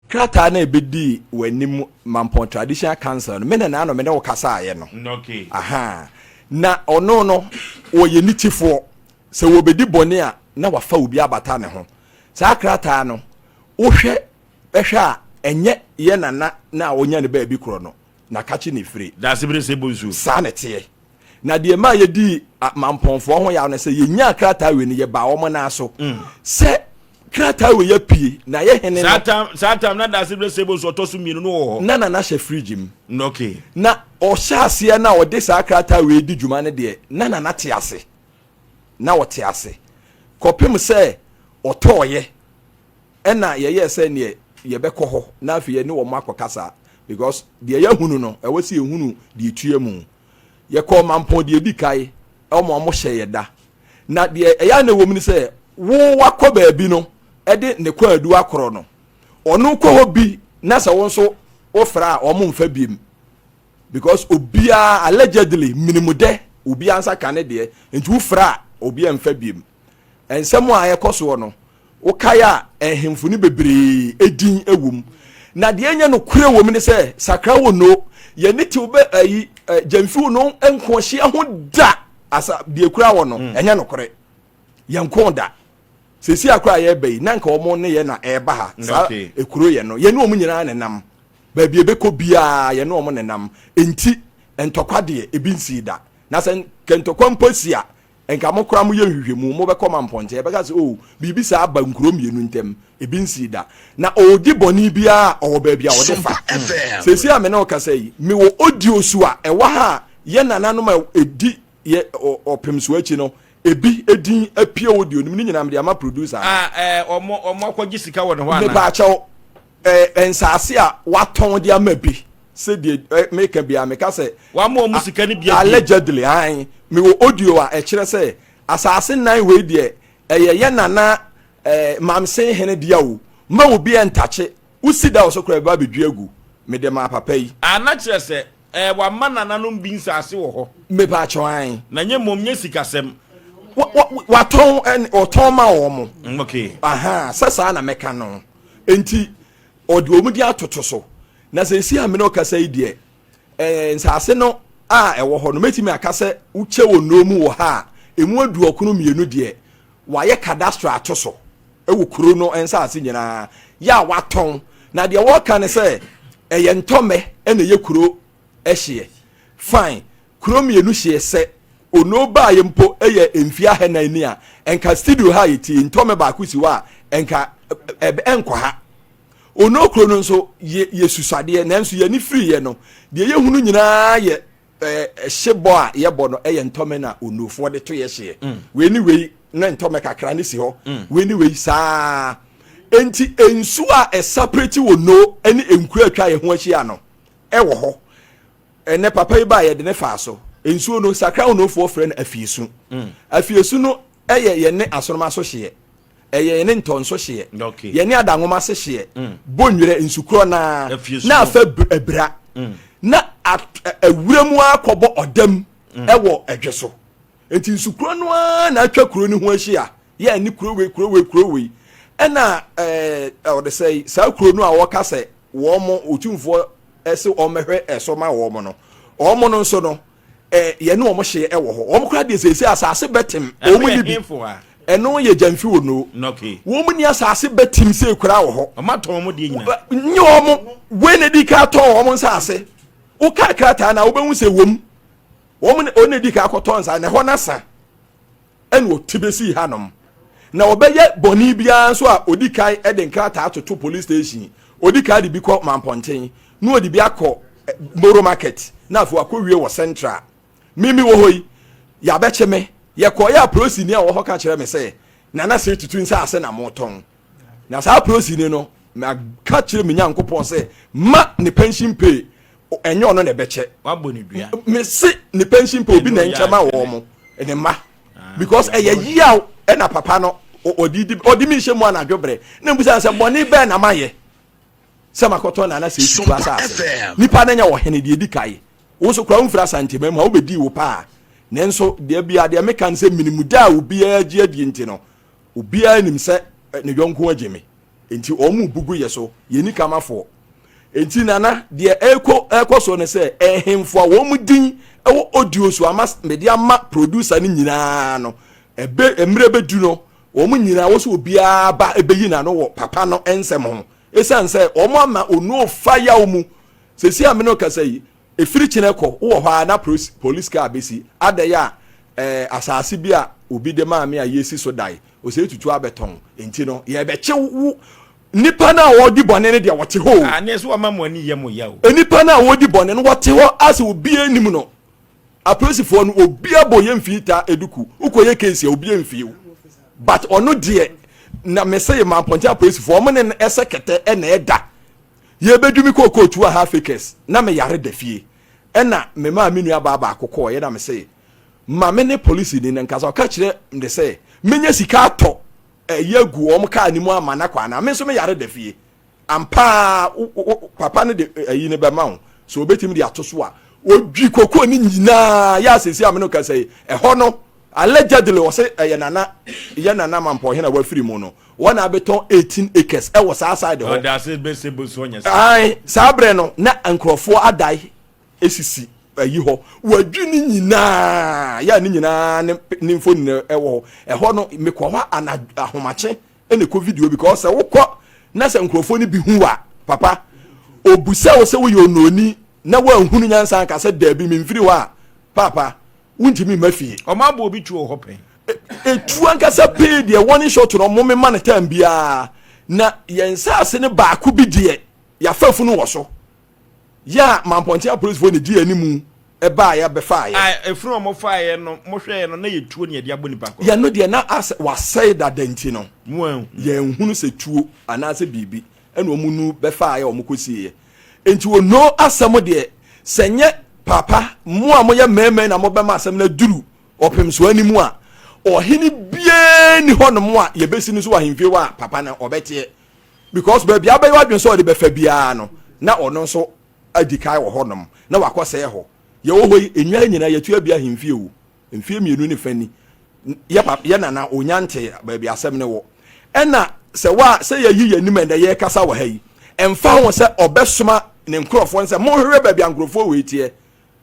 Krataa no a ɛbɛdii w'anim Mampɔn Traditional Council no, me na naano me ne wo kasaeɛ no. Okay. Aha. Na ɔno no, ɔyɛ nitifoɔ. Sɛ wɔbɛdi bɔne a, na wafa obi abata ne ho. Saa krataa no, wohwɛ hwɛ a, ɛnyɛ yɛ nana no a ɔnya ne baabi korɔ no na kakye ne fire. Daasebere sɛ bonsu. Saa na ɛteɛ. Na deɛ ɛmaa yɛdii Mampɔnfoɔ ho yaw ne sɛ, yɛnyaa krataa wei no, yɛbaa wɔn nan so sɛ krataa wei apue, na yɛ hene no. Saa tam, saa tam na Daasebere sɛ bonsu ɔtɔ so mmienu no wɔ hɔ. Na Nana hyɛ fridge mu. Okay. Na ɔhyɛ aseɛ na ɔde saa krataa wei di dwuma no deɛ, na Nana te ase. Na ɔte ase. Kɔpem sɛ ɔtɔɔeɛ. Ɛna yɛyɛɛ sɛ neɛ yɛbɛkɔ hɔ na afei yɛne wɔn akɔkasa because deɛ yɛahunu no ɛwɔ sɛ yɛhunu deɛ ɛtua mu. Yɛkɔɔ Mampɔn deɛ ɛdi kae wɔn a wɔhyɛ yɛ da. Na deɛ ɛyɛ a na ɛwɔ mu ne sɛ wo wakɔ baabi no ɛde ne kwaadu akorɔ no ɔno kɔ hɔ bi na sɛ wo nso wofrɛ a wɔn mfa biem because obiara allegedly minimudɛ obiara nsa ka ne deɛ nti wofrɛ a obiara mfa biem. Nsɛm a ɛkɔ soɔ no, wokae a, nhemfo no bebree din wɔ mu. Na deɛ ɛnyɛ nokorɛ wɔ mu ne sɛ, sakra wɔ no, yɛne tew bɛ ayi gyamfi no nkoɔhyia ho da asa deɛ kura wɔ no, mm. ɛnyɛ nokorɛ. Yɛn da. Sɛsi akora a yɛreba yi, na nka wɔn ne yɛ na ɛreba ha. Saa ekuro yɛ no, yɛne wɔn nyinaa nenam. Baabi ebɛkɔ biara yɛne wɔn nenam. Enti ntɔkwa deɛ ebi nsii da. Na sɛ ntɔkwa mpo si a, Nka mo koraa moyɛ nhwehwɛmu, mobɛkɔ ma mpɔnkyɛ, yɛbɛka sɛ, Oh, biribi saa aba nkuro mmienu ntam, ebi nsii da. Na ɔredi bɔne biara a, ɔwɔ baabi a ɔde fa. Seesei a me ne wo kasa yi, mewɔ audio su a ɛwɔ ha a yɛn nananom a ɛdi yɛ ɔpem so akyi no, ebi edin apue audio no mu, ne nyinaa mede ama producer no. A, ɛɛ, wɔn, wɔn akɔgye sika wɔ ne hɔ anaa? Mepaakyɛw, ɛɛ, nsaase a watɔn de ama bi, sɛdeɛ ɛ meka biara meka sɛ. Wama wɔn sika no bi adi. Allegedly, ae, mewɔ audio a ɛkyerɛ sɛ asaase nan wei deɛ ɛyɛ yɛ nana ɛɛ Mamsen hene dea o, ma obi ɛntakye, wosi da wɔ so koraa ɛbɛba abɛdwi agu, mede maa papa yi. A na kyerɛ sɛ ɛɛ wama nananom bi nsaase wɔ hɔ. Mepaakyɛw, ae. Na nyɛ mmom nyɛ sikasɛm. Wa wa watɔn ɛn ɔtɔn ma wɔn. Mm, okay. Aha, sɛ saa na mɛka no. Enti ɔde wɔn din atoto so. Na seesei a me ne wo kasa yi deɛ, eh, nsaase no a ɛwɔ hɔ no, mɛtumi aka sɛ wokyɛ wɔ nnuro mu wɔ ha a, ɛmu aduɔkono mmienu deɛ, wɔayɛ cadastre ato so wɔ kuro no nsaase nyinaa, yɛ a wɔatɔn. Na deɛ wɔka ne sɛ, ɛyɛ ntɔmmɛ na ɛyɛ kuro hyeɛ. Fine, kuro mmienu hyeɛ sɛ Ono baeɛ mpo yɛ mfie ahanan ni a, nka studio ha a yɛtie yi, ntɔmmɛ baako si hɔ a, nka ɛnkɔ ha. Ono kuro no nso yɛ yɛsusuadeɛ nanso yɛn ani firiiɛ no, deɛ yɛhunu nyinaa yɛ hye bɔ a yɛbɔ no yɛ ntɔmmɛ na Onofoɔ de to yɛ hyeɛ. Mm. Wei ne wei na ntɔmmɛ kakra ne si hɔ. Mm. Wei ne wei saa. Enti nsuo a ɛsapreti Ono ne nkuro atwa yɛn ho ahyia no ɛwɔ hɔ. Ɛnɛ papa yi baa yɛde ne faa so. Nsuo no, Sakra Onofoɔ frɛ no Afiesu. Mm. Afiesu no yɛ yɛne Asoroma so hyeɛ. Ɛyɛ yɛne Ntɔnso hyeɛ. Okay. Yɛne Adanwoma se hyeɛ. Mm. Bonwerɛ nsukorɔ naa. Na afa abira. Mm. Na awura mu akɔbɔ ɔdam mm. ɛwɔ ɛdwe so. Nti nsukorɔ no ara na atwa kuro no ho ahyia. Yɛ ne kuro wei kuro wei kuro wei. Ɛna ɛɛ ɔde sɛ saa kuro no a wɔka sɛ wɔn otumfoɔ ɛsɛ wɔn mɛhwɛ ɛso ma wɔn no wɔn no nso no ɛ yɛne wɔn hyeɛ ɛwɔ hɔ wɔn koraa deɛ sɛsɛ asase bɛtem wɔn ni bi ɛno yɛ gyamfi wɔ no wɔn ni asase bɛtem sɛ koraa wɔ hɔ wɔn atɔn wɔn deɛ nyinaa nye wɔn wei na di ka tɔn wɔn nsaase woka krataa na wobɛhu sɛ wɔm wɔn na di ka akɔtɔn nsa na ɛhɔ nasa ɛna ɔte bɛsii hanom. Na ɔbɛyɛ bɔne biara nso a, ɔdi kan de nkrataa toto police station, ɔdi kan de bi kɔ Mampɔnten, na ɔde bi akɔ Moro Market, na afei wakɔwie wɔ Central. Me mewɔ hɔ yi, yɛabɛkye me. Yɛkɔeɛ a polisini a ɔwɔ hɔ ka kyerɛ me sɛ, Nana Siri Tutu nsaase na motɔn. Na saa polisini no, maka kyerɛ me Nyankopɔn sɛ, ma ne pension pay ɛnyɛ ɔno na ɛbɛkyɛ. Wabɔ ne dua. Mese ne pension pay obi na ɛnkyɛ ma wɔn mo ne mma ah, because ɛyɛ yiaw ɛna papa no ɔde di ɔde mi nhyɛ mu anadwo brɛ na mbusa sɛ bɔne bɛɛ na mayɛ sɛ makɔtɔ nana sɛ etutu asase nipa no nyɛ ɔhene deɛ edi kae wo nso kura womfiri asantema mu a wobɛdii wo paa nanso deɛ bia deɛ meka no sɛ minimu da a obiara gye adie nti no obiara nim sɛ ne yɔnko agye me. Enti wɔn bu gu yɛ so, yɛnni kamafoɔ. Enti Nana, deɛ ɛrekɔ ɛrekɔ soɔ ne sɛ, ɛhemfo a wɔn din wɔ audio so ama mede ama producer no nyinaa no, ɛbɛ mmerɛ bɛdu no, wɔn nyinaa wɔ sɛ obiara ba ɛbɛyi n'ano wɔ papa no nsɛm ho. Ɛsiane sɛ wɔn ama onuo fa yaw mu. Sɛsi a me ne wo kasa yi, Ɛfiri kyena kɔ, wowɔ hɔ ara na police car bɛsi, adɛn a eh, asase bi a obi de maa me a yɛresi so dan, ɔsɛ tutu abɛtɔn, nti no yɛrebɛkye wo. Nnipa no a wɔredi bɔne no deɛ wɔte hɔ o. Ah, neɛ so wama mo ani yɛ mo ya o. Nnipa no a wɔredi bɔne no wɔte hɔ asɛ obiara nnim no. Apolisifoɔ no obiara bɔ yɛ mfii taa eduku, wokɔyɛ case a obiara mfii wo. But ɔno deɛ, na mese Mampɔnten apolisifoɔ, wɔn ne no ɛsɛ kɛtɛ ɛna ɛda. Yɛbɛdu me kɔɔ kootu a half acres na me yare da fie ɛna me maa me nua baa baako kɔɔ yɛ na me se ma me ne polisi ni no nkasa ɔka kyerɛ me sɛ menya sika atɔ ɛyɛ agu wɔn kaa ne mu ama na kɔ anaa me nso me yare da fie ampaa papa no de ɛyi no bɛma wo so obetumi de ato so a odwi kokoo ne nyinaa yɛ asɛsi a me no kasa yi ɛhɔ no allegedly ɔsɛ ɛyɛ nana yɛ nana mampɔhene a wafiri mu no Wɔn na abɛtɔn 18 acres ɛwɔ saa side hɔ. Ɔda ase bɛsɛ bosu ɔnyɛ saa. Ae, saa berɛ no na nkurɔfoɔ adae esisi ayi hɔ. Wadwi ne nyinaa, yɛ a ne nyinaa ne ne mfoni ɛwɔ hɔ. Ɛhɔ no mekɔ hɔ ana ahomakye ɛna ɛkɔ video because sɛ wokɔ na sɛ nkurɔfoɔ no bi hu wa papa obusa wo sɛ woyɛ onooni na woanhunu nyansa anka sɛ daabi memfiri hɔ a papa wontumi mma fie. Ɔmo abɔ obi tuo wɔ hɔ pɛn. Etu ankasa pee deɛ wɔne short no ɔmo mema no time biara na yɛn nsaase no baako bi deɛ yɛafa funu wɔ so yɛ a Mampɔnten apolisifoɔ na di anim ɛbaa yɛ bɛfaa yɛ. A efunu a ɔmo faa yɛ no mo hwɛ yɛ no na yɛ tuo na yɛde abɔ nipa korɔ. Yɛn no deɛ na asɛ wasɛe dada nti no Mo anhu. yɛn nhunu sɛ tuo anaasɛ biribi ɛna ɔmo nu bɛfaa yɛ ɔmo kɔ sie yɛ. Enti ono asɛm deɛ sɛ nyɛ papa mo a moyɛ mmarima na mobɛma asɛm no aduru ɔpemsoɔ anim a, ɔhene biara ni hɔnom a yɛbɛsi no so wɔ ahemfie hɔ a papa no ɔbɛteɛ because baabi a wobɛyɛ w'adwene sɛ ɔde bɛfa biara no na ɔno nso adi kan wɔ hɔnom na wakɔsɛe hɔ. Yɛwɔ hɔ yi, nnwan nyinaa yɛtua bi ahemfie o. Mfeɛ mmienu ne fa ni, yɛ papa, yɛ nana, ɔnya ntee baabi asɛm no wɔ. Ɛna sɛ wa, sɛ yɛyi yɛn anim ɛnɛ yɛrekasa wɔ ha yi, ɛmfa ho sɛ ɔbɛsoma ne nkurɔfoɔ no sɛ monhwehwɛ baabi a nkurɔfoɔ wei teɛ,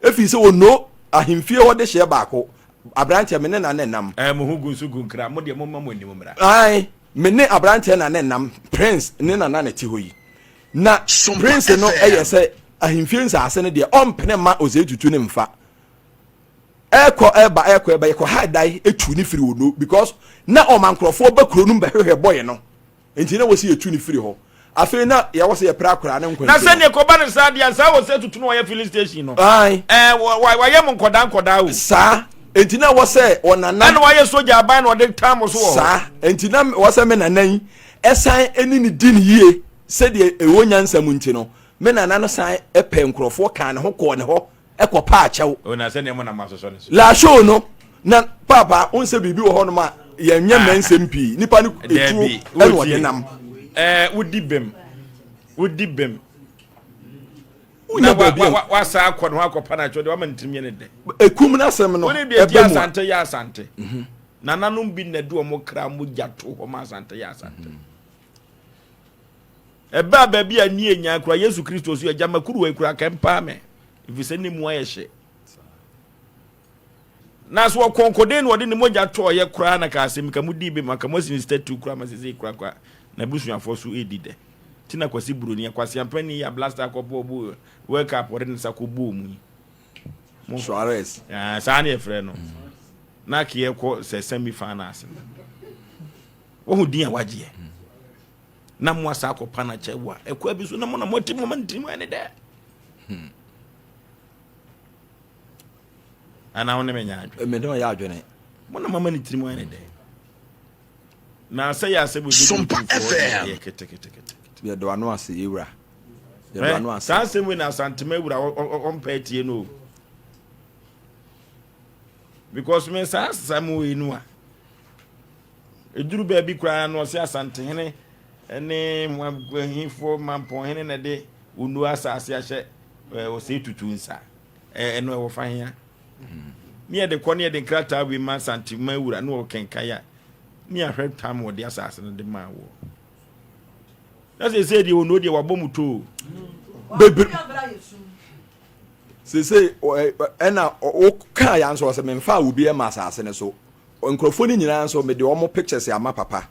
ɛfiri sɛ ɔno ahemfie hɔ dehyeɛ baako, aberanteɛ me ne na ne nam. Ɛɛ, mo ho gu nso gu nkra, mo deɛ momma mo anim mmra. Ae, me ne aberanteɛ na ne nam, Prince ne nana na ɛte hɔ yi. Na Prince no yɛ sɛ ahemfie nsaase no deɛ ɔmpene mma Osei Tutu no mfa. Ɛkɔ ɛba ɛkɔ ɛba yɛkɔ ha dan etu ne firi ono because na ɔma nkurɔfoɔ ba kuro no mu bɛhwehwɛ bɔyɛ no nti na wɔsi yɛtu ne firi hɔ afei na yɛwɔ sɛ yɛpere akora ne nkwa Na sɛdeɛ kɔba no saa deɛ saa wɔ sɛ tutu no wɔyɛ filling station no. Ae. Ɛɛ wɔ wɔ wɔayɛ mo nkɔdaa nkɔdaa o. Saa nti na wɔ sɛ ɔnana. Ɛna wɔayɛ sogya aban na ɔde tam mo so wɔ hɔ. Saa nti na wɔ sɛ me nana yi ɛsan ɛne ne di ne yie sɛdeɛ ɛwɔ nyansa mu nti no me nana no san pɛ nkurɔfoɔ kaa ne ho kɔɔ ne hɔ ɛkɔ paa kyɛw. O na sɛdeɛ mo na mo asosɔ ne so. Laashow no na paapa n sɛ biribi wɔ hɔnom a yɛnyɛ ah. mmɛnsɛm pii nipa no etuo ɛna ɔde nam. Ɛɛ wodi bɛm wodi bɛm. Wonya baabi a wasa akɔ ne ho akɔpa no akyɛw deɛ wama ne tirim yɛ ne dɛ. Ekum n'asɛm no ɛbɛ mu a. Wone deɛ ti asante yɛ asante. Mhm. Nananom bi na de wɔn kra mogya to hɔ ma asante yɛ asante. Mhm. Ɛbaa baabi a nni enyan koraa, Yesu Kristo so, Agya, ma kuruwa yi koraa kɛmpaa me, efisɛ ne mu ayɛ hye. Na so ɔkɔnkɔden na ɔde ne mogya tɔɔyɛ koraa na ka asɛm ka mudi bi ma ka moasi ne statue koraa ma sesei koraa koraa na abusuafoɔ so redi dɛ. Ti na Kwasi Buroni akwaseampani yi a Blaster akɔbɔ ɔbo World Cup ɔde ne nsa kɔbɔɔ mu yi. Mo, Suarez. Ah, saa ne yɛfrɛ no. Na keɛ kɔ sɛ semi finals no. Wohu din a wagyeɛ. Na mo asa akɔpa no akyɛ wo a ɛkwa bi so na mo na moati mo ma ntirim ayɛ ne dɛ hmm. anaa wo ne menya adwene mene ɔyɛ adwene mo na mama ne tirim ayɛ ne dɛ na sɛ yɛ asɛm ɛbɛdi yɛ keteketekete yɛdɔ ano ase yɛwura yɛdɔ ano ase saa asɛm wei na asantema wura ɔmpɛ atie no o because me saa asɛm wei no a Ɛduru baabi koraa no ɔse Asantehene ne ahemfo Mampɔnhene na ɛde Onuo asase ahyɛ Osei Tutu nsa. Ɛno ɛwɔ fa hea? Ne yɛde kɔ ne yɛde nkrataa wei ma Asantema wura ne ɔkenkan a ne ahwɛ tam wɔde asase no de maa wɔ. Na seesei deɛ ɔno deɛ wabɔ mu too. Bebree seesei ɛna wokaa ya nso ɔsɛ memfa obi ɛma asase no so nkurɔfoɔ no nyinaa nso mede wɔn pictures ama papa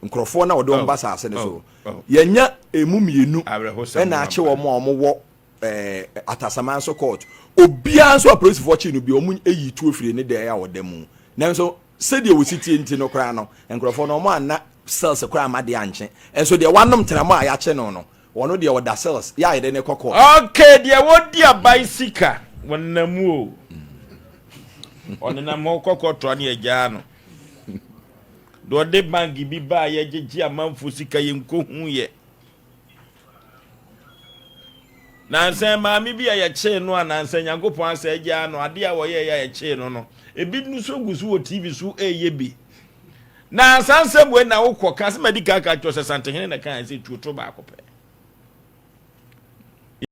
nkurɔfoɔ na wɔde wɔn ba asase no so yɛnya emu mmienu ɛna akye wɔn a wɔwɔ ɛɛ atasaman so court obiara nso apolisifoɔ kye no bi wɔn eyi tuo firi ne dan a ɔda mu nanso sɛdeɛ wɔsi tie nti no koraa no nkurɔfoɔ no wɔn anna cells koraa ama deɛ ankye nso deɛ wanom tenamo a yɛakye no no wɔn deɛ ɔda cells yɛ a yɛde ne kɔ court. Okay, deɛ wɔdi aban sika wɔnenam mu o, ɔnenam hɔ kɔkɔtoa ne agyaa no. Deɛ ɔde bank bi baa yɛgyegye amanfo sika yɛnkɔhu yɛ. Nansa maame bi a yɛkyee no a nansa Nyankopɔn asɛ agyaa no adeɛ a wɔyɛeɛ a yɛkyee no no ebi nso gu so wɔ TV so ɛreyɛ bi. Na saa nsɛm wei na wokɔ ka sɛ madi kan ka kyerɛ sɛ Santehene na ɛka sɛ tuo to baako pɛ.